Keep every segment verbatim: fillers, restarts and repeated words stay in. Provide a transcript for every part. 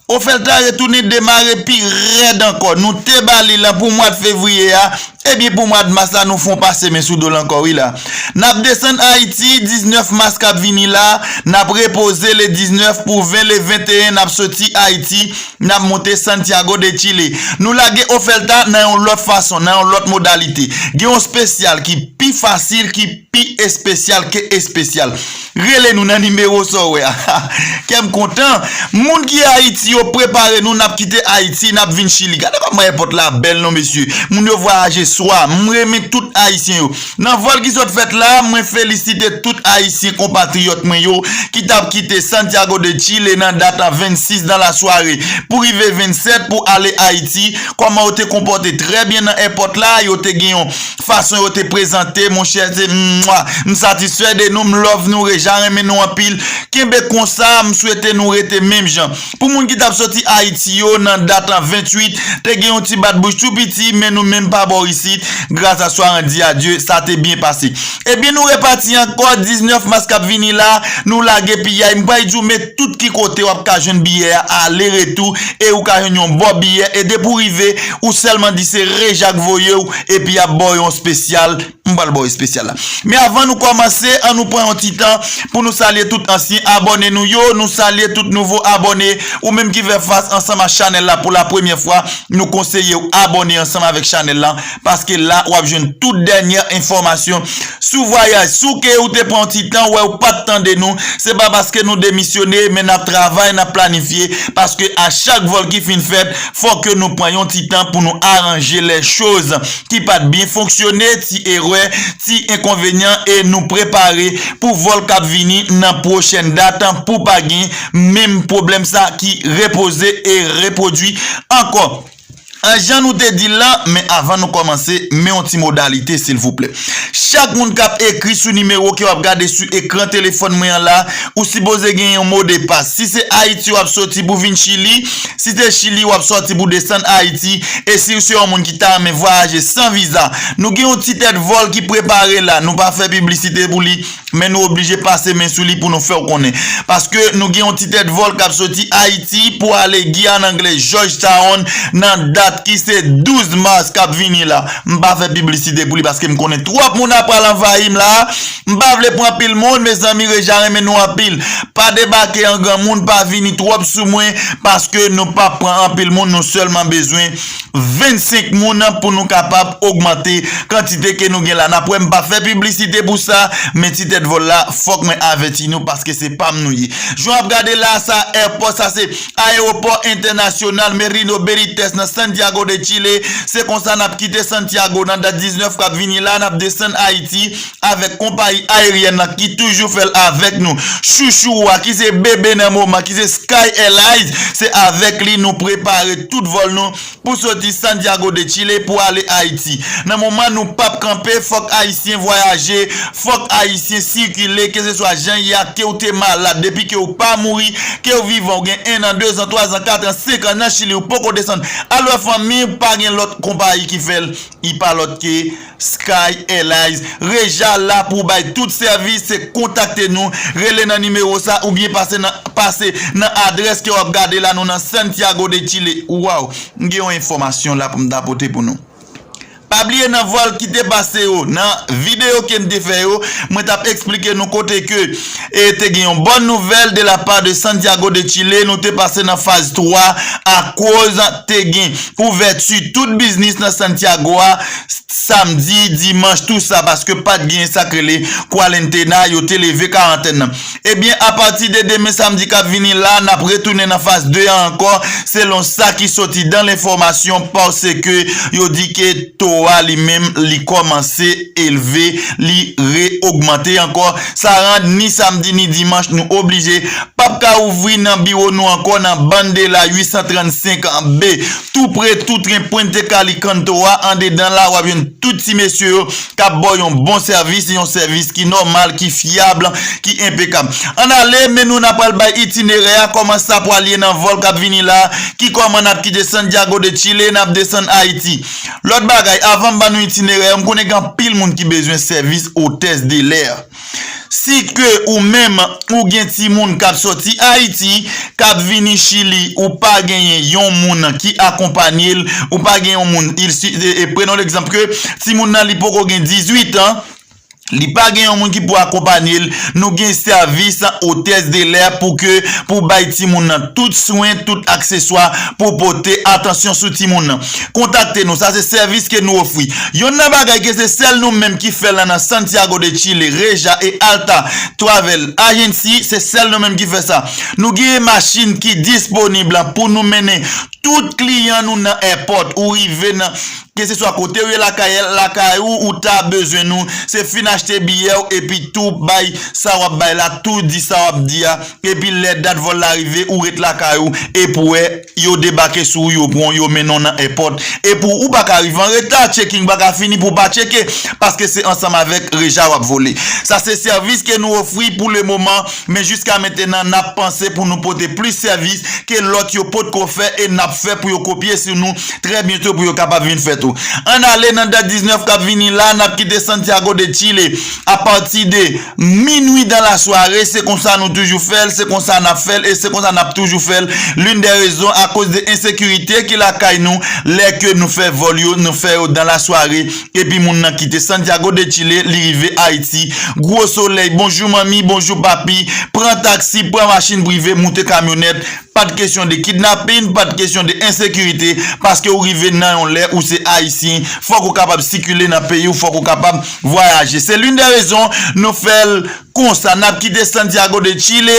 Ofelta retounen demare pi rèd ankò. Nou te ba li lan pou mwa fevriye a, ebyen pou mwa mas la nou fè yon pase men sou do l ankò wi la. N ap desann Ayiti diznèf mas k ap vini la, n ap repoze le diznèf pou ven le venteyen n ap soti Ayiti, n ap monte Santiago de Chile. Nou lage Ofelta nan yon lòt fason, nan yon lòt modalite. Gen yon espesyal ki pi fasil, ki pi espesyal ke espesyal. Rele nou nan nimewo sa w wè a. Kè m kontan. Moun ki Ayiti yo, prepare nou, n ap kite Ayiti, n ap vin Chili. Gade kòman èpòt la bèl non mesye. Moun yo vwayaje swa. M renmen tout Ayisyen yo. Nan vòl ki sot fèt la, mwen felisite tout Ayisyen konpatriyòt mwen yo ki t ap kite Santiago de Chile nan dat vennsis dan lasware pou rive vennsèt pou ale Ayiti. Kòman yo te konpòte trè byen nan èpòt la, yo te gen yon fason yo te prezante, monchè, se mwa, m satisfè de nou, m love nou, Reja renmen nou anpil. Kenbe konsa, m swete nou rete menm jan. Pou moun ki t ap soti Ayiti yo, nan dat venntuit, te gen yon ti bat bouch tou piti, men nou menm pa bò isit, gras a swa randi a Dye, sa te byen pase. Ebyen, nou repati ankò, diznèf mas k ap vini la, nou lage piyay, m pral di w, men tout ki kote w ap ka jwenn biyè a, ale retou, e ou ka jwenn yon bon biyè, e depi w rive, ou sèlman di se Reja k voye w, epi y ap ba w yon espesyal, m pral ba w espesyal la. Men avan nou kòmanse, an nou pran yon ti tan pou nou salye tout ansyen abòne nou yo, nou salye tout nouvo abòne, ou menm ki fè fas ansanm a chanèl la pou la premyè fwa, nou konseye w abòne ansanm avèk chanèl la, paske la w ap jwenn tout dènyè enfòmasyon sou vwayaj. Si w ke ou te pran yon ti tan, wè ou pa t tande nou, se pa paske nou demisyone, men n ap travay, n ap planifye, paske a chak vòl ki fin fèt, fòk ke nou pran yon ti tan pou nou aranje lè choz ki pa t byen fonksyone, ti erè, ti enkonvenyan, e nou prepare pou vòl k ap vini nan pwochèn dat pou pa gen menm pwoblèm sa ki repoze e repwodui ankò. An jan nou te di l lan, men avan nou kòmanse, men yon ti modalite, silvouplè. Chak moun k ap ekri sou nimewo ke w ap gade sou ekran telefòn mwen an la, ou sipoze gen yon modepas. Si se Ayiti w ap soti pou vin Chili, si se Chili w ap soti pou desann Ayiti, e si w se yon moun ki ta renmen vwayaje san viza, nou gen yon ti tèt vòl ki prepare la, nou pa fè piblisite pou li, men nou oblije pase men sou li pou nou fè w konnen. Paske nou gen yon ti tèt vòl k ap soti Ayiti pou ale Giyàn Anglè, Georgetown, nan dat ki se douz mas k ap vini la. M pa fè piblisite pou li paske m konnen twòp moun ap pral anvayi m la. M pa vle pran anpil moun, mezanmi, Reja renmen nou anpil. Pa debake an granmoun, pa vini twòp sou mwen, paske nou p ap pran anpil moun, nou sèlman bezwen vennsenk moun pou nou kapab ogmante kantite ke nou gen la. N ap wè m pa fè piblisite pou sa, men ti tèt vòl la, fòk mwen avèti nou paske se pa m nou ye. Jan w ap gade la, sa èpò, sa se ayewopò entènasyonal Merino Benítez nan Santiago de Chile. Se konsa n ap kite Santiago nan dat diznèf k ap vini la, n ap desann Ayiti avèk konpayi ayeryèn nan ki toujou fè l avèk nou. Chouchou a, ki se bebe nan moman, ki se Sky Airlines, se avèk li nou prepare tout vòl nou pou soti Santiago de Chile pou ale Ayiti. Nan moman nou p ap kanpe, fòk Ayisyen vwayaje, fòk Ayisyen sikile, keseswa jan y a, ke w te malad, depi ke w pa mouri, ke w vivan, w gen en an, de zan, twa zan, kat an, senk an nan Chili, w poko desann. Al wè fanmi w, pa gen lòt konpayi ki fè l, li pa lòt ke Sky Airlines. Reja la pou bay tout sèvis, se kontakte nou, rele nan nimewo sa oubyen pase nan, pase nan adrès ke w ap gade la, nou nan Santiago de Chile. Waw, m gen yon enfòmasyon la pou m ta pote pou nou. Pa bliye nan vòl ki te pase yo, nan videyo ke m te fè yo, mwen t ap eksplike nou kote ke e te gen yon bòn nouvèl de la pa de Santiago de Chile, nou te pase nan faz twa akoz te gen ouvèti tout biznis nan Santiago a, samdi, dimanch, tou sa, paske pa t gen sa k rele kwarantena, yo te leve karantèn nan. Ebyen, apati de demen samdi k ap vini la, n ap retounen nan faz de a ankò, selon sa ki soti dan lenfòmasyon, paske yo di ke to a li menm, li kòmanse elve, li re-ogmante ankò. Sa rann ni samdi ni dimanch, nou oblije p ap ka ouvri nan biwo nou ankò nan Bandera uit san trannsenk B, tou pre, tou tren Puente Calicanto a. Andedan la, w ap jwenn tout ti mesye yo k ap ba w yon bon sèvis, yon sèvis ki nòmal, ki fyab, ki enpekab. Ann ale, men nou n ap pral bay itinerè a, kòman sa pral ye nan vòl k ap vini la, ki kòman n ap kite Santiago de Chile, n ap desann Ayiti. Lòt bagay, avan m ban nou itinerè a, m konnen gen anpil moun ki bezwen sèvis hôtesse de l'air. Si ke ou menm ou gen timoun k ap sòti Ayiti, k ap vini Chili, ou pa genyen yon moun ki akonpanye l, ou pa gen yon moun, il si- e, e, prenons l'exemple ke timoun nan li poko gen dizuit an, li pa gen yon moun ki pou akonpanye l, nou gen sèvis otès de lè pou ke, pou bay timoun nan tout swen, tout akseswa pou pote atansyon sou timoun nan. Kontakte nou, sa se sèvis ke nou ofri. Yonn nan bagay ke se sèl nou menm ki fè l nan Santiago de Chile, Reja e Alta Travel Agency, se sèl nou menm ki fè sa. Nou gen machin ki disponib pou nou mennen tout kliyan nou nan èpòt. Ou rive nan, keseswa kote ou ye lakay, lakay ou, ou ta bezwen nou, se fin achte biyè w epi tou bay sa w ap bay la, tou di sa w ap di a, epi lè dat vòl la rive, ou ret lakay ou, epi w wè yo debake sou ou, yo pran w, yo mennen w nan èpòt. Epi w, ou pa ka rive an reta, checking pa ka fini pou w pa tcheke, paske se ansanm avèk Reja w ap vole. Sa se sèvis ke nou ofri pou le moman, men jiska mentenan, n ap panse pou nou pote plis sèvis ke lòt yo potko fè e n ap fè pou yo kopye sou nou trè byento pou yo kapab vin fè tou. Ann ale nan dat diznèf k ap vini la, n ap kite Santiago de Chile apati de minui dan la sware, se konsa nou toujou fè l, se konsa n ap fè l e se konsa n ap toujou fè l. L'une des raisons à cause de ensekirite ki lakay nou, lè ke nou fè vòl yo, nou fè yo dan la sware, epi moun nan kite Santiago de Chile, li rive Ayiti. Gwo solèy, bonjou manmi, bonjou papi, pran taksi, pran machin prive, moute kamyonèt, pa t kesyon de kidnapin, pa t kesyon de ensekirite, paske ou rive nan yon lè ou se ayisyen, fòk ou kapab sikile nan peyi w, fòk ou kapab vwayaje. Se l'une des raisons nou fè l konsa. N ap kite Santiago de Chile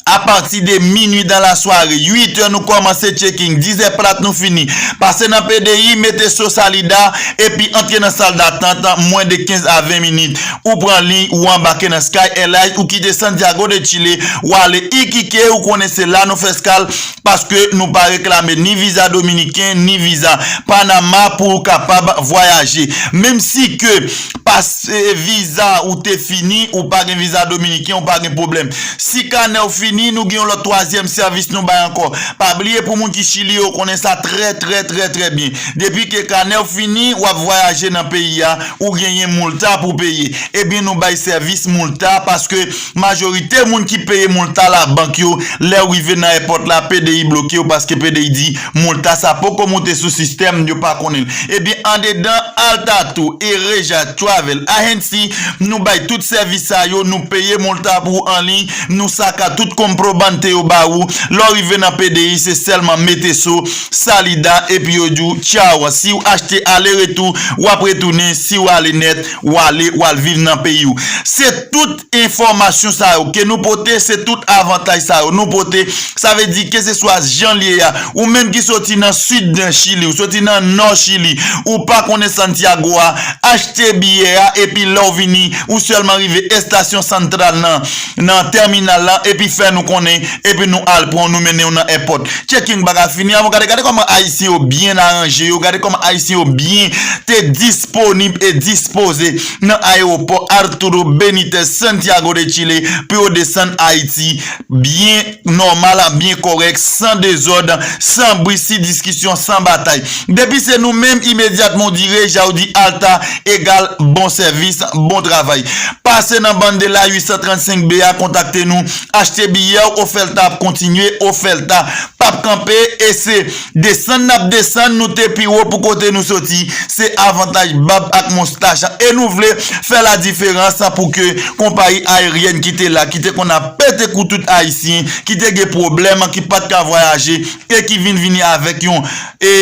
apati de minui dan la sware. Uit è nou kòmanse checking, diz è plat nou fini. Pase nan P D I, mete so Salida, epi antre nan sal datant, mwen de kenz a ven minit. Ou pran liy, ou anbake nan Sky Airlines, ou kite Santiago de Chile, w ale Iquique, ou konnen se la nou fè eskal, paske nou pa reklame ni viza dominiken, ni viza Panama pou w kapab vwayaje. Menm si ke pas, e, viza ou te fini, ou pa gen viza dominiken, ou pa gen pwoblèm. Si kanè w fini, nou gen yon lòt twazyèm sèvis nou bay ankò. Pa bliye pou moun ki Chili yo konnen sa trè, trè, trè, trè byen. Depi ke kanè w fini, w ap vwayaje nan peyi a, ou genyen moulta pou peye. Ebyen, nou bay sèvis moulta paske majorite moun ki peye moulta labank yo, lè w rive nan èpòt la, P D I bloke yo paske P D I di moulta sa poko moute sou sistèm, yo pa konnen l. Ebyen, andedan Alta Tour e Reja Travel Agency, nou bay tout sèvis sa yo, nou peye moulta pou ou anliy, nou saka tout comprobante yo ba ou. Lè w rive nan P D I, se sèlman mete so Salida epi yo di w tchaw. Si w achte ale retou, w ap retounen. Si w ale nèt, w ale, w al viv nan peyi w. Se tout enfòmasyon sa yo ke nou pote, se tout avantaj sa yo nou pote. Sa vle di, keseswa jan l ye a, ou menm ki soti nan sid nan Chili, ou soti nan nò Chili, ou pa konnen Santiago a, achte biyè a, epi lè w vini, ou sèlman rive estasyon santral nan, nan tèminal la, epi fè nou konnen, epi nou al pran w, nou mennen w nan èpòt. Checking pa ka fini. Avan, gade, gade kòman ayisyen yo byen aranje yo, gade kòman ayisyen yo byen te disponib e dispoze nan ayewopò Arturo Benitez Santiago de Chile pou yo desann Ayiti byen nòmal, byen kòrèk, san dezòd, san bri, san diskisyon, san batay. Depi se nou menm, imedyatman w di Reja, w di Alta, egal bon sèvis, bon travay. Pase nan Bandela uit san trannsenk B a, kontakte nou, achte biyè w, Oferta ap kontinye, Oferta p ap kanpe, e se desann n ap desann, nou te pi wo pou kote nou soti. Se avantaj bab ak moustach e nou vle fè ladiferans pou ke konpayi ayeryèn ki te la, ki te konn ap pete kou tout ayisyen, ki te gen pwoblèm, ki pa t ka vwayaje e ki vin vini avèk yon, e,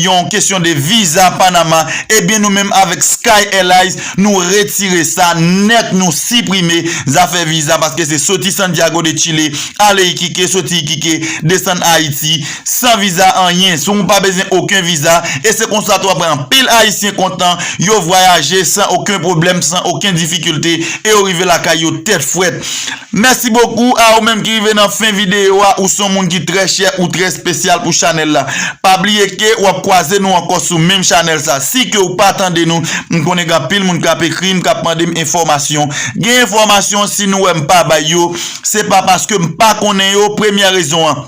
yon kesyon de viza Panama, ebyen nou menm avèk Sky Airlines, nou retire sa nèt, nou siprime zafè viza paske se soti Santiago de Chile, ale Iquique, soti Iquique, desann Ayiti, san viza anyen. Si w pa bezwen okenn viza, e se konsa tou apre anpil ayisyen kontan, yo vwayaje san okenn pwoblèm, san okenn difikilte, e yo rive lakay yo tèt frèt. Mèsi bokou a ou menm ki rive nan fen videyo a, ou se yon moun ki trè chè, ou trè espesyal pou chanèl la. Pa bliye ke w ap kwaze nou ankò sou menm chanèl sa. Si ke w pa tande nou, m konnen gen anpil moun k ap ekri m, k ap mande m enfòmasyon. Gen enfòmasyon, si nou wè m pa bay yo, se pa paske m pa konnen yo, premyè rezon an.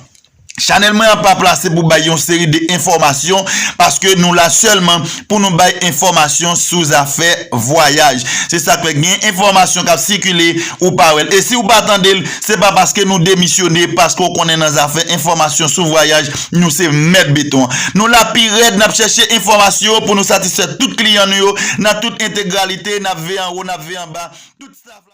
Chanèl mwen an pa plase pou bay yon seri de enfòmasyon, paske nou la sèlman pou nou bay enfòmasyon sou zafè vwayaj. Se sa k fè gen enfòmasyon k ap sikile ou pa wè l. E si ou pa tande l, se pa paske nou demisyone, paske w konnen nan zafè enfòmasyon sou vwayaj, nou se mèt beton. Nou la pi rèd, n ap chèche enfòmasyon pou nou satisfè tout kliyan nou yo nan tout entegralite, n ap veye anwo, n ap veye anba, tout staff la.